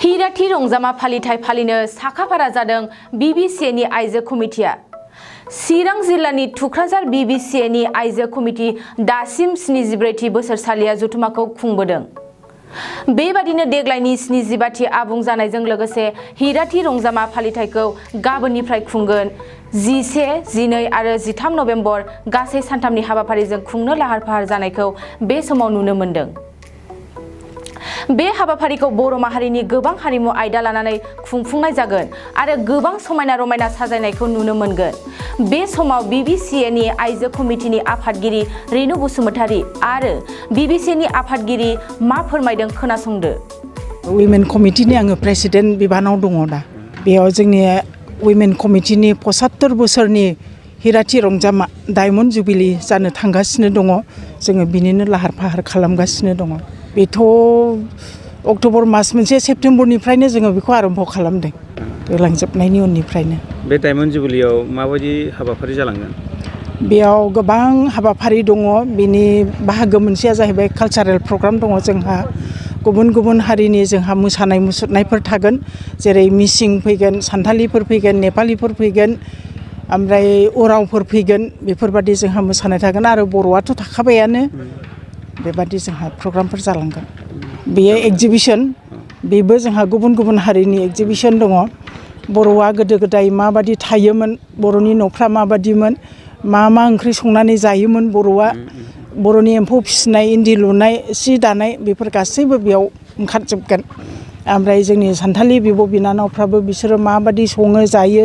हिराथि रंजामा फालिथाय फालिनो साखाफारा जादों Bbcaनि आइजो कमिटिया। चिरां जिल्लानि थुक्राझार Bbcaनि आइजो कमिटि दासिम 74थि बोसोरसालिया जथुमाखौ खुंबोदों। बेबादिनो देग्लायनि 75थि आबुं जानायजों लोगोसे हिराथि रंजामा फालिथायखौ गाबोननिफ्राय खुंगोन। 11, 12 आरो 13 नभेम्बर गासै सानथामनि हाबाफारिजों खुंनो लाहार फाहार जानायखौ बे समाव नुनो मोन्दों। बे हाबाफारिखौ बर' माहारिनि गोबां हारिमु आयदा लानानै खुंफुंनाय जागोन आरो गोबां समायना रमायना साजायनायखौ नुनो मोनगोन। बे समाव Bbcaनि आइजो कमिटिनि आफादगिरि रेनु बसुमतारी आरो Bbcaनि आफादगिरि मा फोरमायदों खोनासंदो। उइमेन कमिटिनि आङो प्रेसिडेन्ट बिबानाव दङ दा। बेयाव जोंनि उइमेन कमिटिनि 75 बोसोरनि हिराथि रंजामा डायमन्ड जुबिली जानो थांगासिनो दङ। जोङो बिनिनो लाहार फाहार खालामगासिनो दङ। बेथ' अक्ट'बर मास मोनसे सेप्तेम्बरनिफ्रायनो जोङो बेखौ आरम्भ खालामदों। दैलांजोबनायनि उननिफ्रायनो। बे डायमन्ड जुबिलियाव माबायदि हाबाफारि जालांगोन? बेयाव गोबां हाबाफारि दङ। बिनि बाहागो मोनसेया जाहैबाय कालचारेल प्रग्राम दङ जोंहा। गुबुन गुबुन हारिनि जोंहा मोसानाय मुसुरनायफोर थागोन। जेरै मिसिं फैगोन, सान्थालिफोर फैगोन, नेपालिफोर फैगोन, ओमफ्राय उरावफोर फैगोन। बेफोरबादि जोंहा मोसानाय थागोन आरो बर'आथ' थाखाबायानो। बेबादि जोंहा प्रग्रामफोर जालांगोन। बेयो एक्जिबिसन, बेबो जोंहा गुबुन गुबुन हारिनि एक्जिबिसन दङ। बर'आ गोदो गोदाय माबादि थायोमोन, बर'नि न'फ्रा माबादिमोन, मा ओंख्रि संनानै जायोमोन बर'आ, बर'नि एम्फौ फिसिनाय, इन्दि लुनाय, सि दानाय, बेफोर गासैबो बेयाव ओंखारजोबगोन। ओमफ्राय जोंनि सान्थालि बिब' बिनानावफ्राबो बिसोरो माबादि सङो जायो,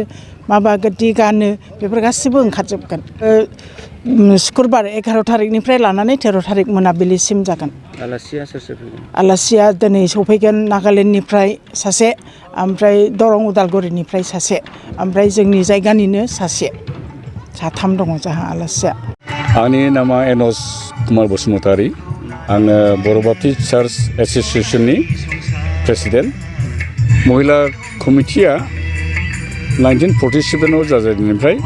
माबादि गानो, बेफोर गासैबो ओंखारजोबगोन। शुक्रबार 11 थारिखनिफ्राय लानानै 13 थारिख मोनाबिलिसिम जागोन। आलासिया सोर सोर फैगोन? आलासिया दिनै सफैगोन नागालेण्डनिफ्राय सासे, ओमफ्राय दरं उदालगुरिनिफ्राय सासे, ओमफ्राय जोंनि जायगानिनो सासे। साथाम दङ जोंहा आलासिया। आंनि नामा एनस कुमार बसुमतारी। आङो बर' बाप्टिस्ट चार्च एस'सिएशननि प्रेसिडेन्ट। महिला कमिटिया 1947आव जाजेननायनिफ्राय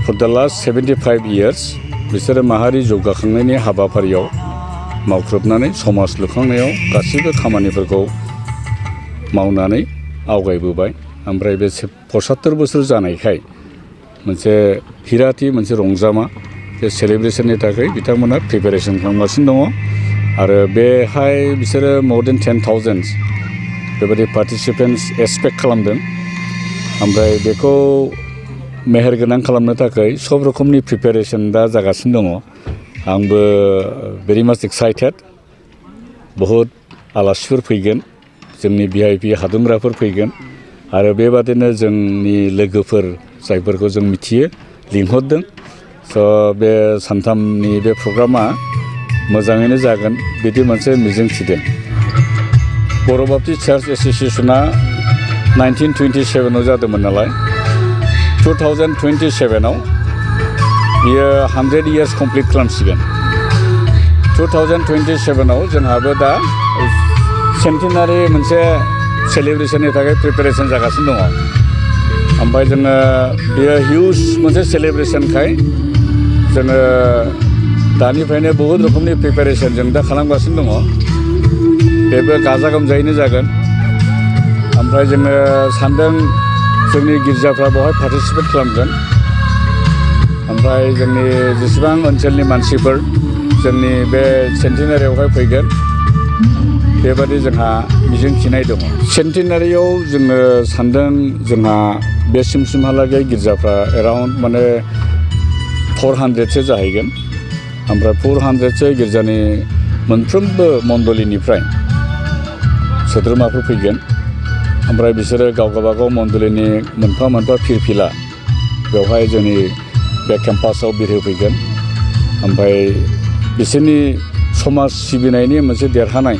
फर द लास्ट 75 years बिसोरो माहारि जौगाखांनायनि हाबाफारियाव मावख्रुबनानै समाज लुखांनायाव गासैबो खामानिफोरखौ मावनानै आवगायबोबाय। ओमफ्राय बे 75 बोसोर जानायखाय मोनसे हिराथि मोनसे रंजामा बे सेलिब्रेसननि थाखाय बिथांमोना प्रिपेरेसन खालामगासिनो दङ। आरो बेहाय बिसोरो more than 10,000 बेबायदि पार्टिसिपेन्टस एक्सपेक्ट खालामदों। ओमफ्राय बेखौ मेहेरगोनां खालामनो थाखाय सब रोखोमनि प्रिपेरेसन दा जागासिनो दङ। आंबो भेरि माच एक्साइटेड। बहुद आलासिफोर फैगोन, जोंनि VIP हादुंग्राफोर फैगोन आरो बेबादिनो जोंनि लोगोफोर जायफोरखौ जों मिथियो लिंहरदों। स' बे सानथामनि बे प्रग्रामा मोजाङैनो जागोन बिदि मोनसे मिजिं थिदों। बर' बाप्टिस्ट चार्च एस'सिएशना 1927आव जादोंमोन नालाय 2027आव बियो 100 years कमप्लिट खालामसिगोन। 2027आव जोंहाबो दा सेन्टिनारि मोनसे सेलिब्रेसननि थाखाय प्रिपेरेसन जागासिनो दङ। ओमफ्राय जोङो बेयो हिउज मोनसे सेलिब्रेसनखाय जोङो दानिफ्रायनो बहुद रोखोमनि प्रिपेरेसन जों दा खालामगासिनो दङ। बेबो गाजा गोमजायैनो जागोन। ओमफ्राय जोङो सानदों जोंनि गिर्जाफ्रा बेवहाय पार्टिसिपेट खालामगोन। ओमफ्राय जोंनि जेसेबां ओनसोलनि मानसिफोर जोंनि बे सेन्टिनारियावहाय फैगोन बेबादि जोंहा मिजिं थिनाय दङ। सेन्टिनारियाव जोङो सानदों जोंहा बे सिमहालागै गिर्जाफ्रा एराउन्ड माने 400सो जाहैगोन। ओमफ्राय 400सो गिर्जानि मोनफ्रोमबो मण्डलिनिफ्राय सोद्रोमाफोर फैगोन। ओमफ्राय बिसोरो गावगाबागाव मण्डलिनि मोनफा मोनफा फिरफिला बेवहाय जोंनि बे केम्पासाव बिरहोफैगोन। ओमफ्राय बिसोरनि समाज सिबिनायनि मोनसे देरहानाय,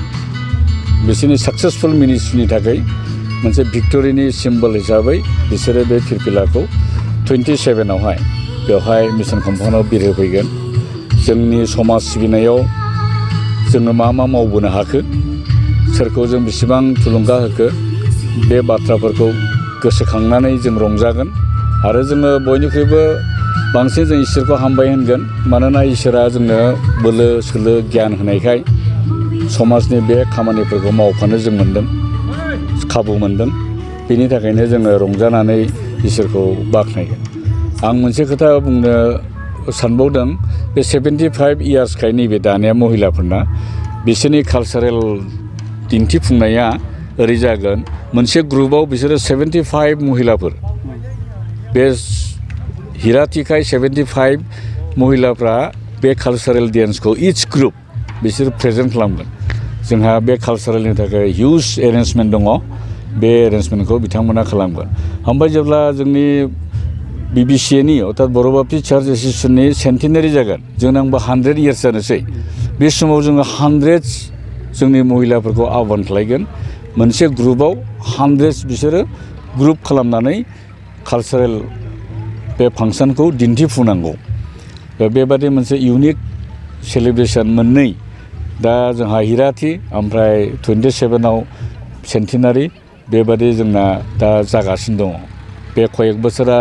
बिसोरनि साक्सेसफुल मिनिस्ट्रिनि थाखाय मोनसे भिक्ट'रिनि सिम्बल हिसाबै बिसोरो बे फिरफिलाखौ 27आवहाय बेवहाय मिसन कम्पाउन्डआव बिरहोफैगोन। जोंनि समाज सिबिनायाव जोङो मा मावबोनो हाखो, सोरखौ जों बेसेबां थुलुंगा होखो, बे बाथ्राफोरखौ गोसोखांनानै जों रंजागोन। आरो जोङो बयनिख्रुइबो बांसिन जों इसोरखौ हामबाय होनगोन। मानोना इसोरा जोंनो बोलो सोलो गियान होनायखाय समाजनि बे खामानिफोरखौ मावफानो जों मोन्दों खाबु मोन्दों बेनि थाखायनो जोङो रंजानानै इसोरखौ बाख्नायगोन आं मोनसे खोथा बुंनो सानबावदों बे 75 इयार्सखाय नैबे दानिया महिलाफोरना बिसोरनि कालचारेल दिन्थिफुंनाया ओरै जागोन मोनसे ग्रुपआव बिसोरो 75 महिलाफोर बे हिराथिखाय 75 महिलाफ्रा बे कालचारेल डेन्सखौ इच ग्रुप बिसोर प्रेजेन्ट खालामगोन जोंहा बे कालचारेलनि थाखाय हिउज एरेन्जमेन्ट दङ बे एरेन्जमेन्टखौ बिथांमोना खालामगोन ओमफ्राय जेब्ला जोंनि BBCAनि अर्थात बर' बाप्टिस्ट चार्च एस'सिएशननि सेन्टिनारि जागोन जोंना 100 इयार्स जानोसै बे समाव जोङो 100 जोंनि महिलाफोरखौ आह्वान खालामगोन मोनसे ग्रुपआव 100 बिसोरो ग्रुप खालामनानै कालचारेल बे फांसनखौ दिन्थिफुंनांगौ बेबादि मोनसे इउनिक सेलिब्रेसन मोननै दा जोंहा हिराथि ओमफ्राय 27आव सेन्टिनारि बेबादि जोंना दा जागासिनो दङ बे कयेक बोसोरा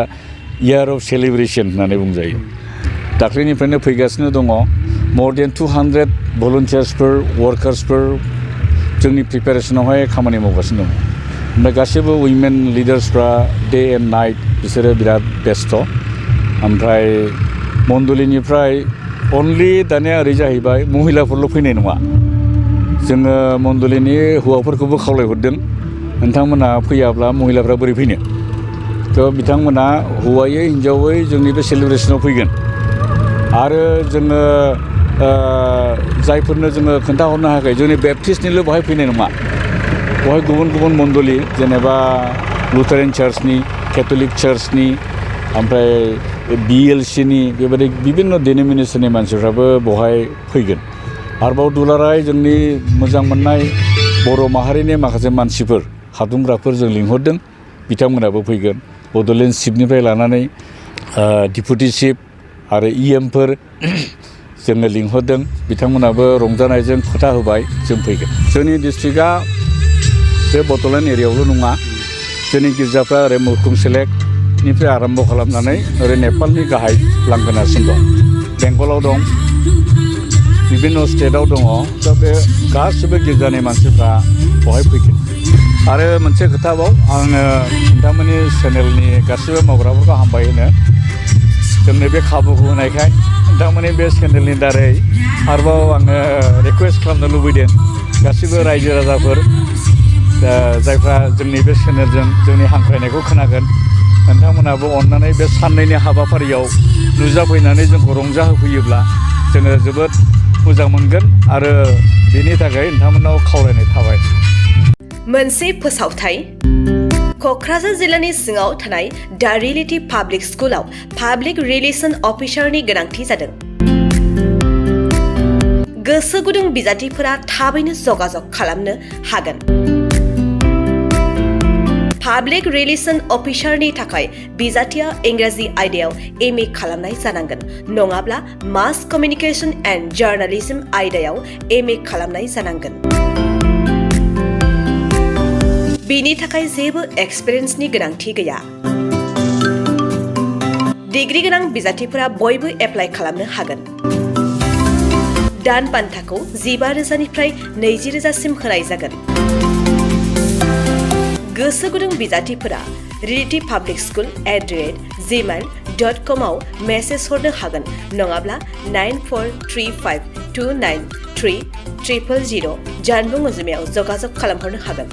इयार अफ सेलिब्रेसन होननानै बुंजायो दाख्लैनिफ्रायनो फैगासिनो दङ more than 200 भलुन्टियार्सफोर वार्कार्सफोर जोंनि प्रिपेरेसनावहाय खामानि मावगासिनो दङ ओमफ्राय गासैबो उइमेन लिडार्सफ्रा डे एन्ड नाइट बिसोरो बिराद बेस्थ ओमफ्राय मण्डलिनिफ्राय अनलि दानिया ओरै जाहैबाय महिलाफोरल' फैनाय नङा जोङो मण्डलिनि हौवाफोरखौबो खावलायहरदों नोंथांमोना फैयाब्ला महिलाफ्रा बोरै फैनो थ' बिथांमोना हौवायै हिन्जावै जोंनि बे सेलिब्रेसनाव फैगोन आरो जोङो जायफोरनो जोङो खोन्थाहरनो हायाखै जोंनि बेप्टिस्टनिल' बेवहाय फैनाय नङा बेवहाय गुबुन गुबुन मण्डलि जेनेबा लुथारेन चार्चनि केथलिक चार्चनि ओमफ्राय BLCनि बेबायदि बिभिन्न डिनोमिनेसननि मानसिफ्राबो बेवहाय फैगोन आरोबाव दुलाराय जोंनि मोजां मोननाय बर' माहारिनि माखासे मानसिफोर हादुंग्राफोर जों लिंहरदों बिथांमोनाबो फैगोन बड'लेण्ड चिफनिफ्राय लानानै डिपुटि चिफ आरो EMफोर जोङो लिंहरदों बिथांमोनाबो रंजानायजों खोथा होबाय जों फैगोन जोंनि डिस्ट्रिक्टआ बे बड'लेण्ड एरियायावल' नङा जोंनि गिर्जाफ्रा ओरै मुरखुं सेलेक्टनिफ्राय आरम्भ खालामनानै ओरै नेपालनि गाहाय लांगोनासिम दं बेंगलाव दं बिभिन्न स्टेटआव दङ दा बे गासिबो गिर्जानि मानसिफ्रा बेवहाय फैगोन आरो मोनसे खोथाबाव आङो नोंथांमोननि चेनेलनि गासिबो मावग्राफोरखौ हामबाय होनो जोंनो बे खाबुखौ होनायखाय नोंथांमोननि बे चेनेलनि दारै आरोबाव आङो रिकुवेस्ट खालामनो लुबैदों गासिबो रायजो राजाफोर जायफ्रा जोंनि बे चेनेलजों जोंनि हांख्रायनायखौ खोनागोन नोंथांमोनाबो अननानै बे साननैनि हाबाफारियाव नुजाफैनानै जोंखौ रंजाहोफैयोब्ला जोङो जोबोद मोजां मोनगोन आरो बेनि थाखाय नोंथांमोनाव खावलायनाय थाबाय मोनसे फोसावथाय क'क्राझार जिल्लानि सिङाव थानाय दा रियेलिटी पाब्लिक स्कुलाव पाब्लिक रिलेसन अफिसारनि गोनांथि जादों गोसो गुदुं बिजाथिफोरा थाबैनो जगाजग खालामनो हागोन पाब्लिक रिलेसन अफिसारनि थाखाय बिजाथिया इंराजि आयदायाव MA खालामनाय जानांगोन नङाब्ला मास कमिउनिकेशन एन्ड जार्नालिज्म आयदायाव MA खालामनाय जानांगोन बेनि थाखाय जेबो एक्सपिरियेन्सनि गोनांथि गैया डिग्री गोनां बिजाथिफोरा बयबो एप्लाइ खालामनो हागोन दान बान्थाखौ 15,000निफ्राय 20,000सिम होनाय जागोन गोसो गुदुं बिजाथिफोरा रियेलिटी पाब्लिक स्कुल @gmail.com आव मेसेज हरनो हागोन नङाब्ला 9435293000 जानबुं अनजिमायाव जगाजग खालामहरनो हागोन